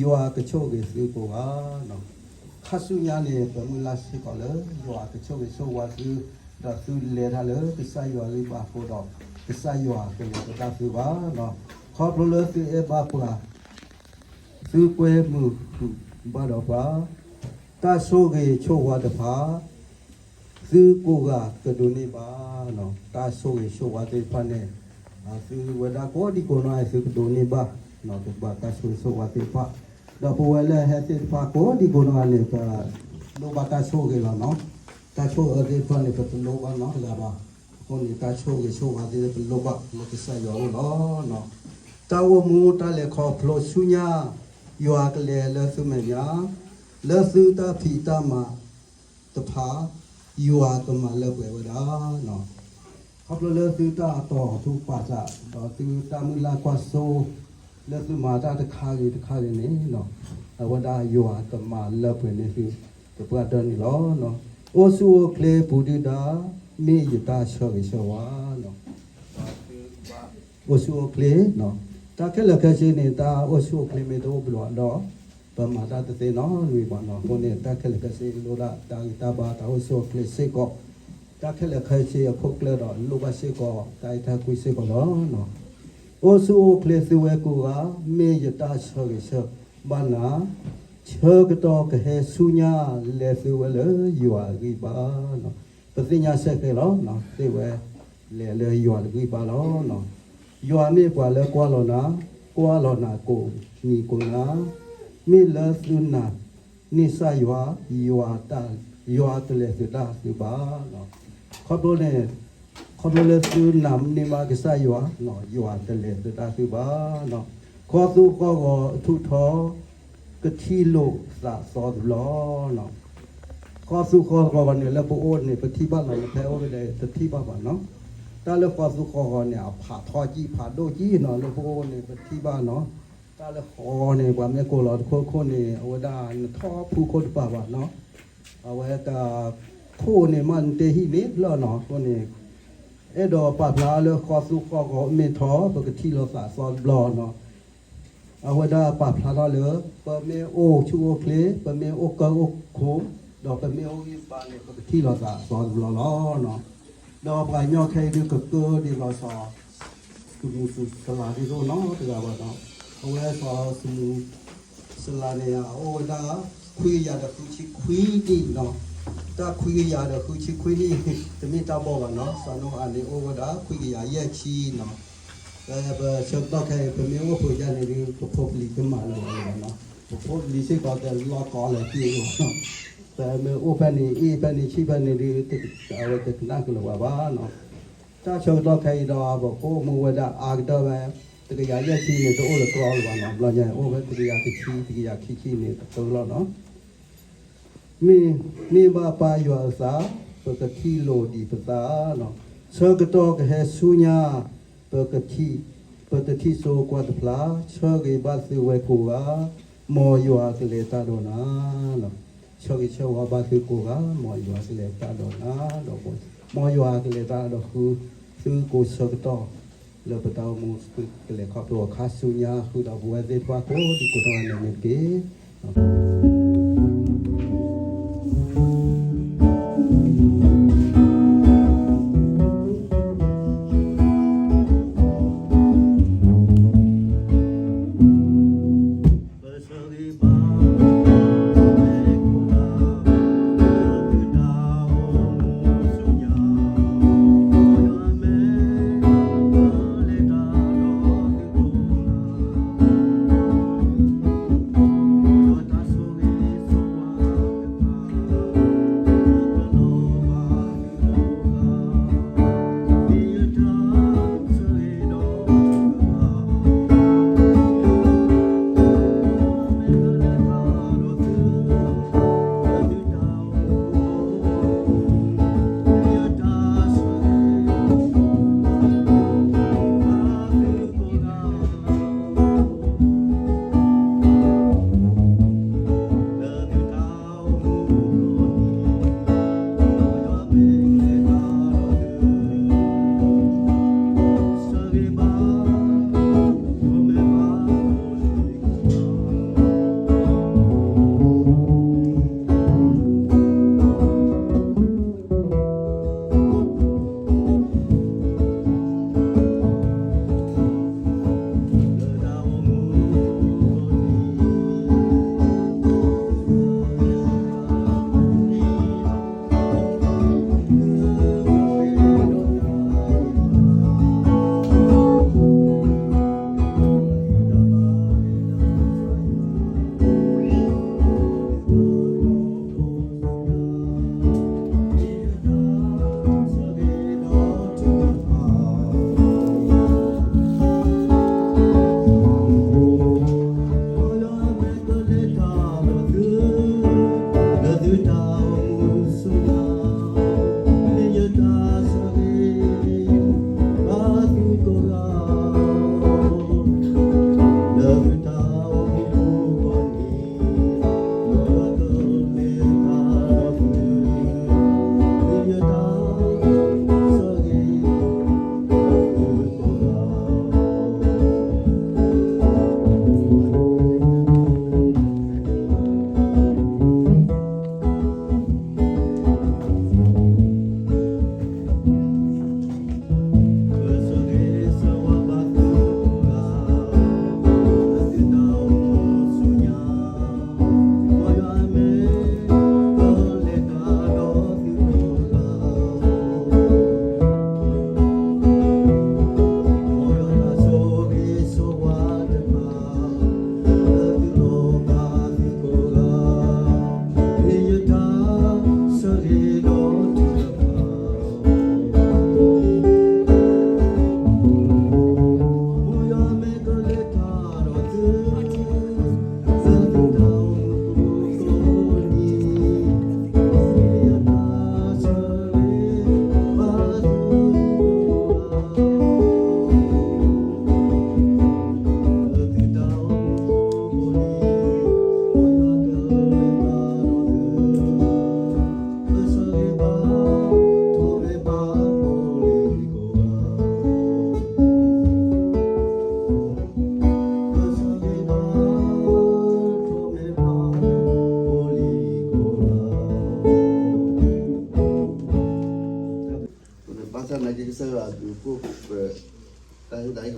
ယွၤကဆိၣ်ဂ့ၤသုကိးဂၤ, ခါဆူညါန့ၣ် ပမုၢ်လၢ်စ့ၢ်ကီးလၢ ယွၤကဆိၣ်ဂ့ၤဆိၣ်ဝါသု, ဒီးသုလဲၤတၢ်လၢကစၢ်ယွၤဂံၢ်ဘါအဃိဒီး ကစၢ်ယွၤကလဲၤကဒါသုဘၣ်, ခီဖျိလၢသုအဲၣ်ဘၣ်ပှၤ သုကွဲမုာ်ဃုာ်ဘၣ်ဒီးပှၤ, တၢ်ဆိၣ်ဂ့ၤဆိၣ်ဝါတဖၣ် သုကိးဂၤကဒိးန့ၢ်ဘၣ်, တၢ်ဆိၣ်ဂ့ၤဆိၣ်ဝါသ့ၣ်တဖၣ်န့ၣ် သုဝဲဒၣ်ကိးဒံကိးနီၢ်ဂၤ သုကဒိးန့ၢ်ဘၣ်, တဘၣ်တၢ်ဆိၣ်ဂ့ၤဆိၣ်ဝါသ့ၣ်တဖၣ်, ဒီးပဝဲလၢဟဲသ့ၣ်တဖၣ်ကိးဒံကိးနီၢ်ဂၤန့ၣ် ပလိၣ်ဘၣ်တၢ်ဆိၣ်ဂ့ၤလီၤနီၤ, တၢ်ဆိၣ်အၢသ့ၣ်တဖၣ်န့ၣ် ပတလိၣ်ဘၣ်နီတဂၤဘၣ်, အဃိန့ၣ် တၢ်ဆိၣ်ဂ့ၤဆိၣ်ဝါသ့ၣ်တဖၣ်ပလိၣ်ဘၣ်လၢကစၢ်ယွၤအအိၣ်လီၤ. တၢ်အိၣ်မူတၢ်လဲၤခီဖျိဆူညါ, ယွၤကလဲၤလၢသုမဲာ်ညါ, လၢသုတၢ်ဖံးတၢ်မၤ တဖၣ် ယွၤကမၤလၢပှဲၤဝဲဒၣ်, ခီဖျိလၢသုတၢ်တီၤထူပာ်စး ဒီးသုတၢ်မုၢ်လၢ်ကွၢ်စိ လၢသုမၤတၢ်တခါဂ့ၤတခါဂ့ၤန့ၣ်, အဝဲဒၣ်ယွၤကမၤလၢပှဲၤန့ၢ်သု တပှၢ်ဒၢန့ၣ်လီၤ. အိၣ်ဆူၣ်အိၣ်ချ့ပူၤဒုၣ်ဒါ မ့ၢ်ယတၢ်ဆၢဂ့ၤဆၢဝါ အိၣ်ဆူၣ်အိၣ်ချ့, တၢ်ခဲလၢာ်ခဲဆ့န့ၣ် တၢ်အိၣ်ဆူၣ်အိၣ်ချ့မ့ၢ်တအိၣ်ဘၣ်ဒီး ပမၤတၢ်တသ့နီတမံၤဘၣ်နီၤ, အဃိန့ၣ် တၢ်ခဲလၢာ်ခဲဆ့လိၣ်ဒၣ်တၢ်ဂံၢ်တၢ်ဘါတၢ်အိၣ်ဆူၣ်အိၣ်ချ့စ့ၢ်ကီး, တၢ်ခဲလၢာ်ခဲဆ့အခိၣ်ကျၢၢ်ဒီးလိၣ်ဘၣ်စ့ၢ်ကီး တၢ်အဲၣ်တၢ်ကွံစ့ၢ်ကီးလီၤ. အိၣ်ဆူၣ်အိၣ်ချ့သုဝဲကိးဂၤ မ့ၢ်ယတၢ်ဆၢဂ့ၤဆၢဝါဘၣ်နၤ, ဆၢကတီၢ်ကဟဲဆူညါ လဲၤသုဝဲလၢယွၤအဂံၢ်ဘါ, ပသ့ၣ်ညါဆဲးဃဲးလီၤ, သ့ၣ်ဝဲ လဲၤလၢယွၤတဂံၢ်ဘါလီၤ. ယွၤမ့ၢ်ပှၤလၢကွၢ်လီၤနၤ, ကွၢ်လီၤနၤကိးနံၤကိးနၤ, မ့ၢ်လၢသုနာ်န့ၢ်ကစၢ်ယွၤ, ယွၤကလဲၤသုတၢ်သုဘၣ်, ခီဖျိန့ၣ် ခီဖျိလၢသုနာ်န့ၢ်ဘၣ်ကစၢ်ယွၤ, ယွၤတလဲၤသုတၢ်သုဘၣ်, ဃီသူဃီဂီၤအထူၣ်ထီ ကထံၣ်လိာ်သးသီတဘျီ ဃီသူဃီဂီၤန့ၣ် လၢပအိၣ်န့ၣ် ပထံၣ်ဘၣ်လီၤ, လၢဖဲအိၣ်ကဒီးတထံၣ်ဘၣ်ဘၣ်နီၤ, တၢ်လၢဃီသူဃီဂီၤန့ၣ် အဖးထီကံၢ်ဖးဒိၣ်ကံၢ်နီၤ, လၢပအိၣ်န့ၣ် ပထံၣ်ဘၣ်နီၤ, တၢ်လၢဃီန့ၣ် ပှၤမ့ၢ်ကိးလီၤတခိၣ်ခိၣ်န့ၣ် အဝဲဒၣ်နထီၣ်ဖူခိၣ်တပၤဘၣ်နီၤ, အဝဲတၢ်ခိၣ်န့ၣ်မးနတဟံၣ်န့ၣ်လၢနီၤ, အဃိန့ၣ် အဲၣ်ဒိးပာ်ဖျါလၢဃီသူဃီဂီၤမ့ၢ်ထီ ပကထံၣ်လိာ်သးသီတဘျီနီၤ, အဝဲဒၣ်ပာ်ဖျါထီၣ်လၢ ပမ့ၢ်အိၣ်ဆူၣ်အိၣ်ချ့, ပမ့ၢ်အိၣ်ကၢအိၣ်ခိၣ်, ဒီးပမ့ၢ်အိၣ်ဂံၢ်ဘါန့ၣ် ပကထံၣ်လိာ်သးသီတဘျီလီၤ. ဒီးပှၤကညီခဲအံၤဒုးကကၢဒ်သိးစီၤ စမူးစလၤဒ်သိးနီတဂၤဘၣ်နီၤ, အဝဲစီၤစမူးစလၤန့ၣ် အအိၣ်ဝဲဒၣ် ခွံကယၤဒီးဃုဆံခွံနံၣ်နီၤ, တၢ်ခွံကယၤဒီးဃုဆံခွံနံၣ် တမ့ၢ်တၢ်ဘီၣ်ဘၣ်နီၤ, စီၤနိအၤန့ၣ်အိၣ်ဝဲဒၣ်ခွံကယၤယဲၢ်ဆံနီၤ, ပဆၢကတီၢ်ခဲအံၤ ပမ့ၢ်အိၣ်ပှဲၤယၤန့ၣ်ဒုး ပဖိပလံၤကမၣ်လၢၤဘၣ်လၢၤဘၣ်နီၤ, ပဖိပလံၤစ့ၢ်ကီးတလီၢ်ကီလၢၤက့ၤလၢၤဘၣ်နီၤ, ပမ့ၢ်အိၣ်ဖဲန့ၣ် အ့ၣ်ဖဲန့ၣ် ဆံၣ်ဖဲန့ၣ်ဒုး အဝဲတကနၣ်ကလၢၤဘၣ်ဘၣ်နီၤ, တၢ်ဆၢကတီၢ်ခဲအံၤဒီး ပအိၣ်မူဝဲဒၣ်အါကတၢၢ်ဝဲ တကယၤယဲၢ်ဆံန့ၣ် တအိၣ်လၢၤကျီလၢၤဘၣ်နီၤ, ဘျီညါအိၣ်ဝဲတကယၤတဆံ တကယၤခံဆံန့ၣ် တကၢလီၤနီၤ မ့ၢ် မ့ၢ်ဘၣ်ပၢ်ယွၤအသး ပကထံၣ်လိာ်ဒံးပသး, ဆၢကတီၢ်ကဟဲဆူညါ ပကထံၣ် ပတထံၣ်စိကွၢ်တဖျါ, ဆၢဂ့ၤဘၣ်သုဝဲကိးဂၤ, မ်ယွၤကလဲၤတၢ်ဒီးနၤ, ဆၢဂ့ၤဆၢဝါဘၣ်သုကိးဂၤ, မ်ယွၤကလဲၤတၢ်ဒီးနၤ, ဒီး မ်ယွၤကလဲၤတၢ်ဒီးဃု သုကိးဆၢကတီၢ် လၢပတၢ်အိၣ်မူကလဲၤခီဖျိအခါဆူညါ ဃုာ်ဒီးပဝဲသ့ၣ်တဖၣ်ကိးဒံကိးနီၢ်ဂၤန့ၣ်တက့ၢ်.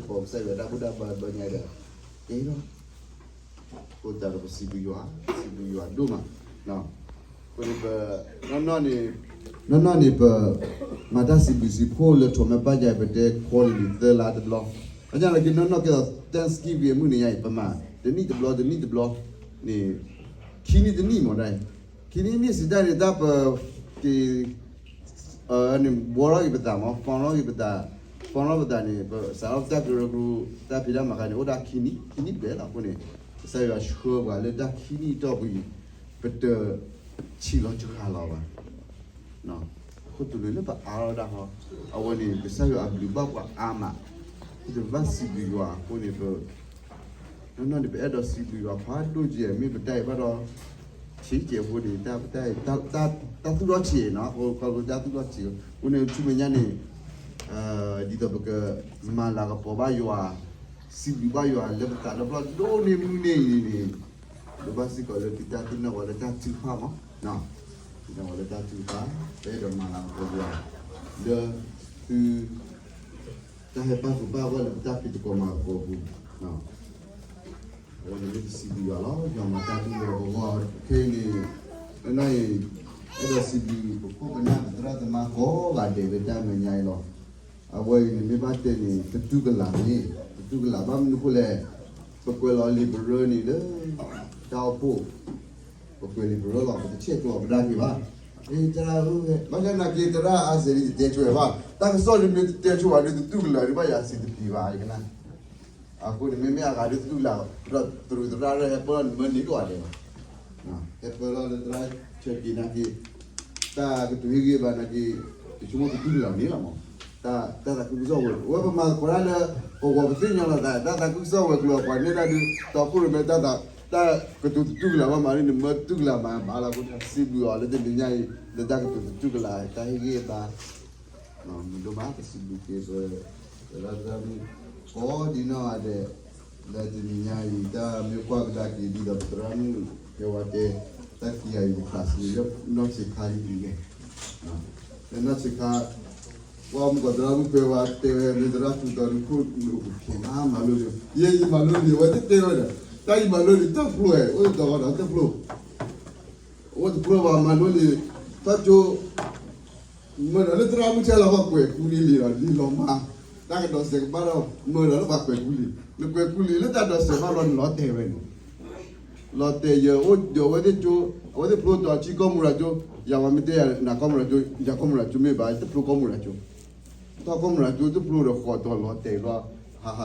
ပကစၢ်ယွၤတၢ်ဘူၣ်တၢ်ဘါဘၣ်ညါဒီး ကဲလီၤ. အဃိသတးဒီးပစံးဘျုးယွၤ, စံးဘျုးယွၤဒိၣ်မး. အဃိန့ၣ်ပ နီၢ်နီၢ်န့ၣ်, နီၢ်နီၢ်န့ၣ်ပ မၤတၢ်စံးဘျုးစံးဖှိၣ်လၢထိးမဲာ်ဘၣ်ယၤ ပတဲ quarterly သၢလါတဘျီ. အဃိန့ၣ်က့နီၢ်နီၢ်ကဲသိး Thanksgiving အမုၢ်နံၤညါအံၤ ပမၤ တနံၣ်တဘျီ တနံၣ်တဘျီန့ၣ် ခံနံၣ်တနံၣ်မ့ၢ်ဒၣ်, ခံနံၣ်နံၣ်စံးတၢ်န့ၣ် တၢ်ပက့ၤ န့ၣ် ဘှီထီၣ်က့ၤပသးမး, ဖီထီၣ်က့ၤပသး, ဖီထီၣ်ပသးန့ၣ် ပစးထီၣ်ပတၢ်ကရၢကရိ တၢ်ဖံးတၢ်မၤခါန့ၣ် အိၣ်ဒၣ်ခံနံၣ်, ခံနံၣ်ဘျဲၣ်လီၤ. အဃိန့ၣ် ကစၢ်ယွၤဆှၢပှၤလၢတၢ်ခံနံၣ်အတီၢ်ပူၤအံၤ ပတဆံးလီၤစှၤလီၤဘၣ်. အဃိတနံၤလၢပအါထီၣ်ဒၣ်ဟီ, အဝဲန့ၣ် ကစၢ်ယွၤအဘျုးဘၣ်ပှၤအါမး, ပဘၣ်စံးဘျုးယွၤအဃိန့ၣ် ပ နီၢ်နီၢ်န့ၣ် ပအဲၣ်ဒိးစံးဘျုးယွၤဖးဒိၣ်က့ၤ မ့ၢ်ပတၢ်အံၤဘၣ်ဒီး ဆံးကဲးဖိန့ၣ် တၢ် တၢ်သူၣ်ထီၣ်ဆံးနီၤ, ခီဖျိတၢ်သူၣ်ထီၣ်ဆံး, အဃိန့ၣ်ဆူမဲာ်ညါန့ၣ် ဒ်သိးပကမၤလၤကပီၤဘၣ်ယွၤ, စံးဘျုးဘၣ်ယွၤလၢပသးဒီဖျၢၣ်ဒိၣ်န့ၢ်မုၢ်န့ၢ်အံၤန့ၣ်, ဒိးဘၣ်စ့ၢ်ကီးလၢသုတၢ်သ့ၣ်နီၣ်ပှၤလၢတၢ်ထုကဖၣ်မး, သ့ၣ်နီၣ်ပှၤလၢတၢ်ထုကဖၣ်, ပအဲၣ်ဒိးမၤလၤကပီၤယွၤ လၢသု တၢ်ဟဲပၣ်ဃုာ်ပၣ်ဂီၢ်လၢပတၢ်ဖံးသကိးမၤသကိးအပူၤ, အဝဲန့ၣ်မ့ၢ်ပစံးဘျုးယွၤလီၤ. ယွၤမၤတၢ်ဒ်သိးဒီးပဂီၢ်ခဲအံၤန့ၣ်, လၢနအံၤ အဲၣ်ဒိးစံးဘျုးပခိၣ်ပနၢ်ပသရၣ်သမါကိးဂၤဒဲးလၢတၢ်မဲာ်ညါအံၤလီၤ. အဝဲအံၤန့ၣ်မ့ၢ်ဘၣ်တဲန့ၣ် တတူၢ်ကလာ်န့ၣ်, တတူၢ်ကလာ်ဘၣ်မနုၤအဃိလဲၣ်, ပကွဲးလီၤလံာ်ပရၢန့ၣ်လၢ တၢ်အိၣ်ဖှိၣ် ပကွဲးလံာ်ပရၢလီၤ, ပတဆဲးကျိးပဒါက့ၤဘၣ်. တၢ်ဧၢ, ဘၣ်ဆၣ်နာ်က့သရၣ်အါစဲးန့ၣ် တတဲဆိဝဲဘၣ်, တၢ်ကစီၣ်န့ၣ်မ့ၢ်တတဲဆိဝဲဒီး တတူၢ်ကလာ်ဒံးဘၣ်ယၤစံးတပျံၤဘၣ်, ယကနၣ်. အဃိန့ၣ် မ့မ့ၢ်အဂၤဒ်တတူၢ်ကလာ်, ဒီးသရူးသရၣ်ရၢၢ်ဟဲပၢၢ်လီၤနမၢန့ၢ်ကီးဒဲးလီၤ. ဟဲပၢၢ်လီၤလၢသရၣ်ဆၢက့ၤနာ်က့, တၢ်ကတိၤဟ့ၣ်ဂံၢ်ဘါနာ်က့, ယဆိကမိၣ်တတူၢ်ကလာ်န့ၣ်လီၤမး. တၢ်သးခုကစီၣ်ဝဲ အဝဲပမၤသကိးတၢ်လၢ ပဂီၤပသ့ၣ်ညါလီၤသး, တၢ်သးခုကစီၣ်ဝဲၤကျိၤအပှၤနဲၣ်တၢ်ဒုး တီခိၣ်ရိၣ်မဲတၢ်သး, တၢ်ကတိၤတတူၢ်ကလာ်ဘၣ်မးန့ၣ် နမၢတတူၢ်ကလာ်မးဘၣ်လီၤ. အဃိန့ၣ် စံးဘျုးအီၤလၢတနံၤညါအံၤ လၢတၢ်ကတိၤတတူၢ်ကလာ် တၢ်ဟ့ၣ်ဂံၢ်ဘါ မုၢ်ဒိၣ်မး ပစံးဘျုးက့ၤပသရၣ်သရၣ်မုၣ် ကိးဒ်နီၢ်ဂၤဒဲး, လၢတနံၤညါအံၤ တၢ်မ့ၢ်ကွၢ်ကဒါက့ၤ ဒ်သိးပသရၣ်မုၣ် ဖဲဝဲတဲ တၢ်ခံဂၤအံၤ ယသးစံးလၢနီၢ်ဆံးခါလံန့ၣ်, လၢနီၢ်ဆံးခါ ပှၤမုၢ်ကီးသရၣ်မုၣ်ဖဲဝဲတဲဝဲ လၢသရၣ်ထူတီၤဒုးခိၣ်နူာ်အိၣ်ကဲမး မၤလိလံ, ယဲယမၤလိလံ အဝဲသ့ၣ်တဲဝဲဒီး တၢ်ယမၤလိလံ တဖျိဝဲ အိၣ်တတီၤဘၣ်ဒီးတဖျိ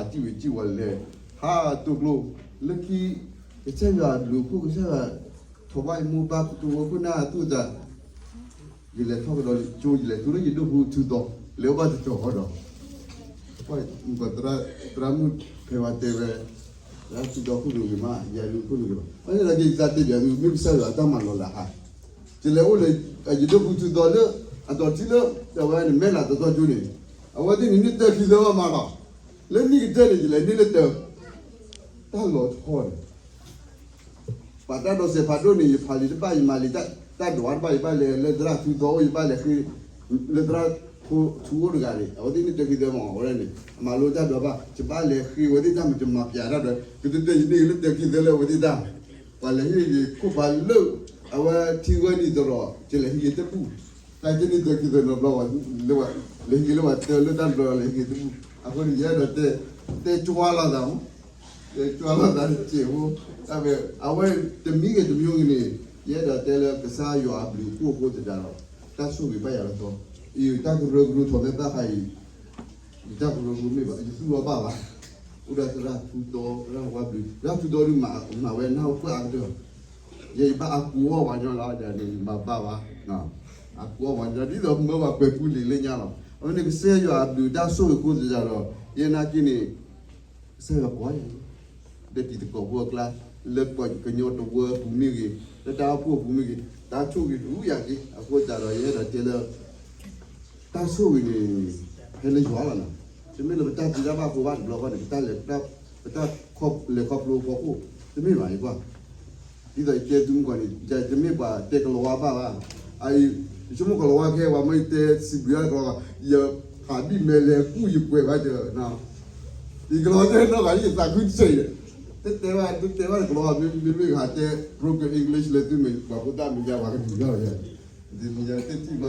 အိၣ်တဖျိဘၣ် မၤလိလံ တၢ်ကၠိ မၢဒီးလၢသရၣ်မုၣ်ဆဲလီၤ ပှၤကွဲးကူလံလံဒီး လံလီၤမၢ်, တၢ်ကဒိးစဲးကဘၣ်ဒီး မၢဒီးလၢပှၤကွဲးကူလံ, နကွဲးကူလံလၢတၢ်ဒိးစဲးဘၣ်လီၤ နလီၤတဲာ်ဝဲန့ၣ်, လီၤတဲာ်ယအိၣ်ဒီးအဝဲသ့ၣ်ကၠိ, အဝဲသ့ၣ်ဖျိတီၤဆံကီၢ်မူရၤကၠိ, ယၤဝဲမ့ၢ်တဲယၤ နၤကီၢ်မူရၤကၠိ ယၤကီၢ်မူရၤကၠိမ့ၢ်ဘၣ် တဖျိကီၢ်မူရၤကၠိ ထီၣ်ကီၢ်မူရၤကၠိတဖျိဒီးဃီၤတီၤလီၤတဲာ်လီၤ, ဟးဟးတံၢ်ဝံၤတံၢ်ဝီၤလဲၤ, ဟးတိၢ်ကျိ, လၢခံ ကစၢ်ယွၤအဘျုးအဖှိၣ် ကစၢ်ယွၤ ထိးဘၣ်ယမိၢ်ပၢ်ကတိၤဝဲခိၣ်နၢ်အသူၣ်အသး, ယလဲၤထီၣ်ကဒီးကၠိ ယလဲၤထူလၢယဒိၣ်ဖိထူသီ, လဲၤအိၣ်ဘၣ်တတီၤဃီဒီး ပှၤသရၣ်မုၣ်ဖဲဝဲတဲဝဲ, သရၣ်ထူသီခိၣ်နူာ်ဂ့ၤမး ယၤလူၤခိၣ်နူာ်ဂ့ၤဘၣ်, ဘၣ်ဆၣ်သနာ်က့ ယသးတဲဘၣ်သု မ့ၢ်ကစၢ်ယွၤအတၢ်မၤလီၤလၢဟါ, ယလဲၤအိၣ်လၢ ယဒိၣ်ဖိထူသီလၢ အတီၤထံလၢ အဝဲန့ၣ်မဲၢ်လးတတီကၠိန့ၣ်, အဝဲသ့ၣ်န့ၣ် နံၣ်တၢခံသၢဘၣ်မးလီၤ, လၢနံၣ်ကတၢၢ်န့ၣ် ယလဲၤန့ၢ်လၢတၢ, တၢ်လီၤဆီန့ၣ် ပှၤတၢ်ဒိးစဲးဖးဒိၣ်န့ၣ် ယဖးလံာ်တဘၣ် ယမၤလံာ်တၢ်ဒွးတဘၣ် ယဘၣ်လဲၤလၢသရၣ်ထူသီအိၣ် ယဘၣ်လဲၤဃ့ လၢသရၣ်ထူအိၣ်တဂၤန့ၣ် အဝဲသ့ၣ်န့ၣ်တၢခံသၢမး အဝဲဒၣ်န့ၣ် အမၤလိတၢ်ဒွးဘၣ် ယဘၣ်လဲၤဃ့ဝဲသ့ၣ်တၢ်မၤ ယမၤပျးတၢ်ဒီး ကတၢၢ်တၢၢ်ယန့ၢ်လၢတၢခံသၢလၢအဝဲသ့ၣ်တၢ် ပှၤလဲၤဟ့ၣ်ယခိၣ်ဖးလၢ အဝဲထံဂၢၢ်နံၤသရိာ် ယလဲၤဟ့ၣ်ဂ့ၤတပူၤ တၢ်တန့ၢ်တၢခံသၢနီတဘျီ လဲၤဟ့ၣ်ဂ့ၤလၢပှၤတၢလၢတၢ်ဒွးလဲၤဟ့ၣ်ဂ့ၤတပူၤ အဃိန့ၣ် ယအဲၣ်ဒိးတဲ တဲကွၢ်လိာ်သးမး တဲကွၢ်လိာ်သးတစဲးဖိ အဝဲတမံၤဂ့ၤတမံၤဂ့ၤန့ၣ် ယအဲၣ်ဒိးတဲလၢကစၢ်ယွၤအဘျုးအဖှိၣ်အဃိသတးဒီး တၢ်ဆိၣ်ဂ့ၤဘၣ်ယၤလီၤသီ အံၤတၢ်ကရၢကရိထီၣ်ဖဲသၣ်ခါအံၤ ယတၢ်ကရၢကရိမ့ၢ်ဘၣ် ယသူၣ်လီၤဘၣ်ဘၣ် အိၣ်ဒၣ်သရၣ်ထူတီ သရၣ်ဝါဘျုး သရၣ်ထူတီဒုးမၤဝဲနၢ်ဟူကွၢ်အါကတၢၢ် ယဲယဘၣ်အကူအီၣ်ပှၤညီလီၤ ဒ်န့ၣ်ယမၤဘၣ်ဘၣ် အကူအီၣ်ပှၤညီ ဒ်သိးမၢပှၤကွဲးကူလံာ်လၢညါလီၤ အဝဲန့ၣ်ကစၢ်ယွၤအဘျုးတၢ်ဆိၣ်ဂ့ၤအဃိသတးဒီး ယဲနာ်က့န့ၣ် ကစၢ်ယွၤကိးယၤ လၢတံၤသကိးဖိအကျါ လၢကညီတဝၢအပူၤမ့ၢ်ဂ့ၤ လၢတၢ်အိၣ်ဖှိၣ်အပူၤမ့ၢ်ဂ့ၤ တၢ်ဆိၣ်ဂ့ၤဒုးယၤက့ၤ အဃိသတးဒီး ယအဲၣ်ဒိးတဲလၢ တၢ်ဆိၣ်ဂ့ၤန့ၣ် ဟဲလၢယွၤလီၤနီၤ တမ့ၢ်လၢပတၢ်သံတၢ်ဘၣ်ဖိဘၣ်တဘျီဃီန့ၣ် ပတၢ်လဲၤခီဖျိအဖီခိၣ် တမ့ၢ်ဘၣ်အံၤကွၢ် ဒ်သိးယတဲသုမုၢ်ကီၢ်န့ၣ် ယတမ့ၢ်ပှၤတဲကလီၤဝါဘၣ်ဘၣ် အအံၤ ယဆိကမိၣ်ကလီၤဝါခဲ ပှၤမၢယတဲစံးဘျုးတၢ်ကလီၤဝါ ယဖးဘံၣ်မဲလဲၤကူၣ်ယကွဲးဘၣ်ဒီး ယကလီၤတဲနီၢ်ဂၤလၢယသးခုတစဲးအံၤ, တတဲဘၣ် တတဲဘၣ်တကလီၤဘၣ် မ့မ့ၢ်ဟးတဲ broken English လၢသုမ့ၢ်ပှၤဖိသၣ်မဲာ်ညါ ပှၤကနံၤယါလီၤယါ, တနံၤယါတထံၣ်ဘျီဒုး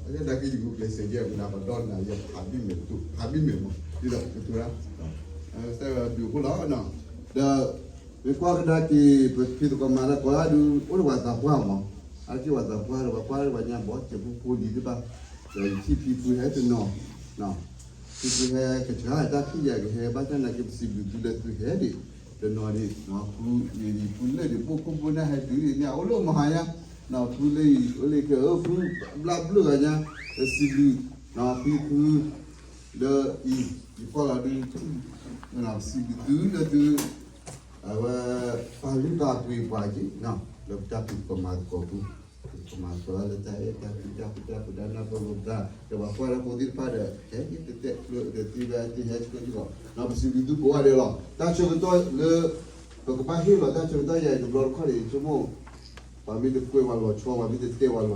အဝဲဒၣ်က့ယဂုာ်ကျဲးစၢးယဲ ပနၢ်ပဒီနၤယဲ ဖးဘံၣ်မဲာ်တ ဖးဘံၣ်မဲာ်မး ဒ်သိးကတိၤရၣ် စဲဒုးဖိလီၤ, ဒီး မ့ၢ်ကွၢ်ကဒါက့ၤ ပဖံသကိးမၤလၢကိးဂၤဒုး အိၣ်လၢပှၤသးပှၢ်မး, အါတက့ၢ်ပှၤသးပှၢ်ဒီး ပှၤကွၢ်လၢပှၤညါဘီစဲးဖိဖိလံၤတဖၣ်, ဒီးယထံၣ်ဖံဖုဟဲတနီၤ, ဖံဖုဟဲကစၢ်တၢ်ဖံးယၤကဟဲဘၣ်ဆၣ်နာ်က့ ပစံးဘျုးသုလၢသုဟဲဒံး, တနီၤဒံး, ဖုလၢဒံး ဘိၣ်ခိၣ်ဘိၣ်နၢ်ဟဲတုၤဒံးန့ၣ် အအိၣ်လၢမဟါညါ, ဖုလၢအံၤ အိၣ်လၢကဲ ဖုဘျၣ်ဘျၢၣ်ဂၤညါ, ပစံးဘျုး, ဖံဖု, လၢအံၤ ယကွၢ်လီၤဒုး, ပစံးဘျုးသုလၢသု အဝဲ ပာ်လုၢ်ပာ်ပှ့ၤပှၤက့ၤ လၢပတၢ်ဖံးသကိးမၤသကိးပူၤ, ပမၤသကိးလၢတၢ်အဲၣ်တၢ်ကွံတၢ်ဃူတၢ်ဖိးတၢ်နၢ်ပၢၢ်လိာ်ပသး ဒီးပှၤကွၢ်လၢဖိသ့ၣ်တဖၣ်ဒီး ဟဲက့ၤတတဲာ်ကျၢၤ ဒီးသ့ဝဲသ့ဟဲဆှၢက့ၤလီၤ, ပစံးဘျုးသုကိးဂၤဒဲးလီၤ. တၢ်ဆၢကတီၢ်လၢ ပကဘၣ်ဟ့ၣ်လီၤတၢ်ဆၢကတီၢ်ယၤအံၤတဘျီတခီၣ်န့ၣ် ဆိကမိၣ် ပှၤမ့ၢ်တကွဲးပှၤလီၤဆီ ပှၤမ့ၢ်တတဲပှၤလီၤဆီ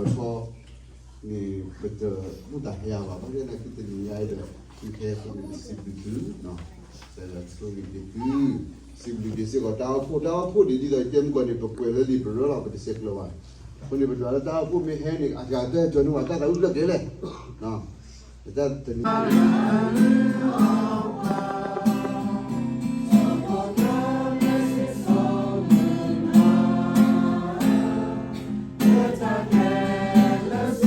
န့ၣ် ပတဘူၣ်တၢ်ဟဲယၤဘၣ်. ဘၣ်ဆၣ်သနာ်က့တနံၤညါအံၤဒီး သုဟဲအဃိန့ၣ် ပစံးဘျုးသု, စံးဘျုးက့ၤသု, စံးဘျုးက့ၤစ့ၢ်ကီးတၢ်အိၣ်ဖှိၣ် တၢ်အိၣ်ဖှိၣ်န့ၣ် ဒ်သိးယတဲမုၢ်ကီၢ်န့ၣ် ပကွဲးလၢလံာ်ပရၢလီၤ ပတဆဲးကျၢၤဘၣ်. အဃိန့ၣ် ပဒွးလၢတၢ်အိၣ်ဖှိၣ်မ့ၢ်ဟဲန့ၣ် အဂၤတၢ်ဟဲကၠီၤန့ၢ်ဝဲတၢ်သးဝံၣ်ဖျၢၣ်က့ၤလဲၣ် တၢ်တနံၤ ပဆၢဂ့ၤ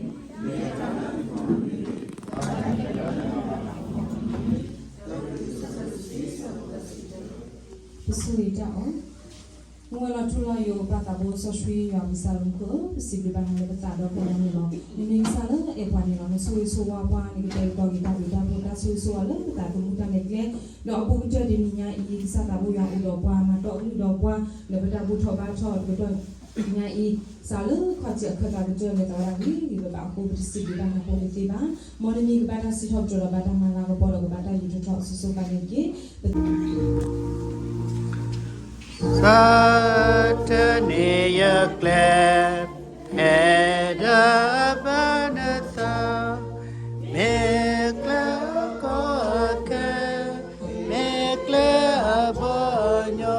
တၢ်အီၣ်, မုၢ်ဝဲၢ်လီၤထူလီၤယိာ် ပၢ်သးဘိစီဆှံယွၤပကစၢ်လၢမူခိၣ်ဧၢ, ပစံးဘျုးဘၣ်နၤလၢပသးဒီဖျၢၣ်ညါန့ၣ်လီၤ. နမ့ၢ်ကစၢ်လၢအဲၣ်ပှၤန့ၣ်လီၤ. နဆိၣ်ဂ့ၤဆိၣ်ဝါပှၤ နကတဲာ်ကတီၤက့ၤတၢ်ဘျုးတၢ်ဖှိၣ် တၢ်ဆိၣ်ဂ့ၤဆိၣ်ဝါလၢပသးသမူတၢ်မဲာ်ကျဲ, ဒီးအဘူးကတၢၢ်တနံၤညါအံၤ ကစၢ်သးဘိယွၤအိၣ်ဒီးပှၤ မၤတီအကလုၢ်ဒီးပှၤ လၢပတၢ်ဘူၣ်ထီၣ်ဘါထီၣ်တကတီၢ်ညါအံၤ, စးလၢခီၣ်ထံးအခၢၣ်သးကတၢၢ်န့ၣ် သးဝဲဒၣ်ဂ့ၤဂ့ၤဘၣ်ဘၣ်အဃိ ပတစံးဘျုးဘၣ်နၤဖိတသ့ဘၣ်. မ်နမံၤကဘၣ်တၢ်စံးထီၣ်ပတြၢၤဒီး ဘၣ်တၢ်မၤလၤကပီၤဒီး ကဘၣ်တၢ်ယူးထီၣ်ထီထီၣ်အစိၤစိၤအဃၣ်န့ၣ်တက့ၢ်. သးတန့ၢ်ယကျဲ ဖဲဒၣ်ဘၣ်နသး, မ့ၢ်ကျဲအကီအခဲ, မ့ၢ်ကျဲအဘီအညီ,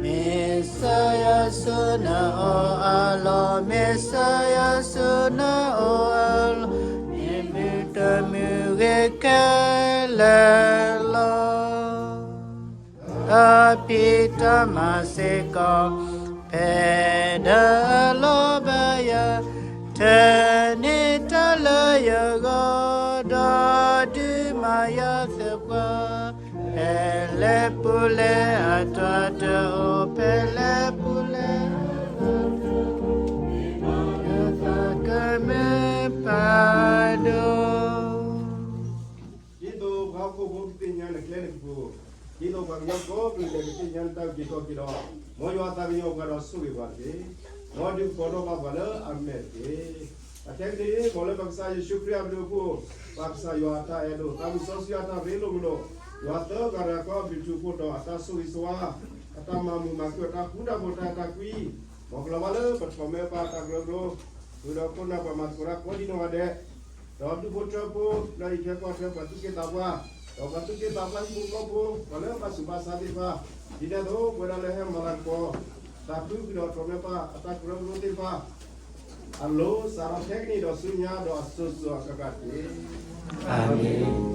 မ့ၢ်စၢၤယွၤဆူနအိၣ်အလီၢ်, မ့ၢ်စၢၤယွၤဆူနအိၣ်အလီၢ်, မ့ၢ်မ့ၢ်တမုာ်ဂ့ၤခဲလၢာ်လီၤ. တၢ်ဖံးတၢ်မၤစ့ၢ်ကီး ဖဲဒၣ်လီၤဘၣ်ယၤ, ထၢန့ၢ်တၢ်လၢယဂီၢ်, ဒီးဒုးမၤယၤသပှၢ်, ဖဲလဲၣ်ပူၤလဲၣ်အတၢ်တအိၣ်, ဖဲလဲၣ်ပူၤလဲၣ်အတၢ်တအိၣ်, ယသးကမ့ၢ်ပာ်ဒိၣ် ဒ်သိးပှၤဟီၣ်ခိၣ်ဖိကသ့ၣ်ညါနကျဲနကပူၤ, ဒ်သိးပှၤကညီကိးကလုာ်ဒဲးကသ့ၣ်ညါနတၢ်အုၣ်က့ၤခီၣ်က့ၤဒီး, မ်ယွၤသးကညီၤပှၤဒီးဆိၣ်ဂ့ၤပှၤတက့ၢ်. မ်ဒုးကပီၤထီၣ်ဘၣ်ပှၤလၢအမဲာ်တက့ၢ်. အခဲကနံၣ်အံၤ မ်လၢပကစၢ်ယ့ၣ်ၡူးခရံာ်အဘျုးအဖှိၣ်, ပကစၢ်ယွၤအတၢ်အဲၣ်ဒိၣ်, သးမုၢ်စီဆှံအတၢ်ရ့လိာ်မုာ်လိာ်, ယွၤသၢဂၤတဂၤဃီအဘျုးထူးဖှိၣ်တီၤ အတၢ်ဆိၣ်ဂ့ၤဆိၣ်ဝါ, အတၢ်မၤမုာ်မၤခုၣ် အတၢ်ဃူတၢ်ဖိး တၢ်အဲၣ်တၢ်ကွံ, မ်ကလီၤဘၣ်လၢပထီၣ်မဲပၢ်တၢ်ကရၢကရိ, ဃုာ်ဒီးခိၣ်နၢ်ပှၤမၤသကိးတၢ်ကိးဒံနီၢ်ဂၤဒဲး ဒီးဒူၣ်ဖိထၢဖိ ဒီးအံးထွဲကွၢ်ထွဲပှၤသူၣ်က့သးပှၢ်, ဒီးပှၤသူၣ်က့သးပှၢ်ဟံၣ်ဖိဃီဖိ, ပှၤလၢအဘၣ်ဆူးဘၣ်ဆါသ့ၣ်တဖၣ်, ဒ်န့ၣ်အသိး ပဝဲဒၣ်လၢဟဲမၤလၤကပီၤ သးခုဃုာ်ဒီးထီၣ်မဲပၢ်အတၢ်ကရၢကရိသ့ၣ်တဖၣ် အလိၤစးထီၣ်ခဲကနံၣ်ဒီးဆူညါဒီးအစိၤစိၤအဃၣ်ဃၣ်တက့ၢ်. အၤမ့ၣ်.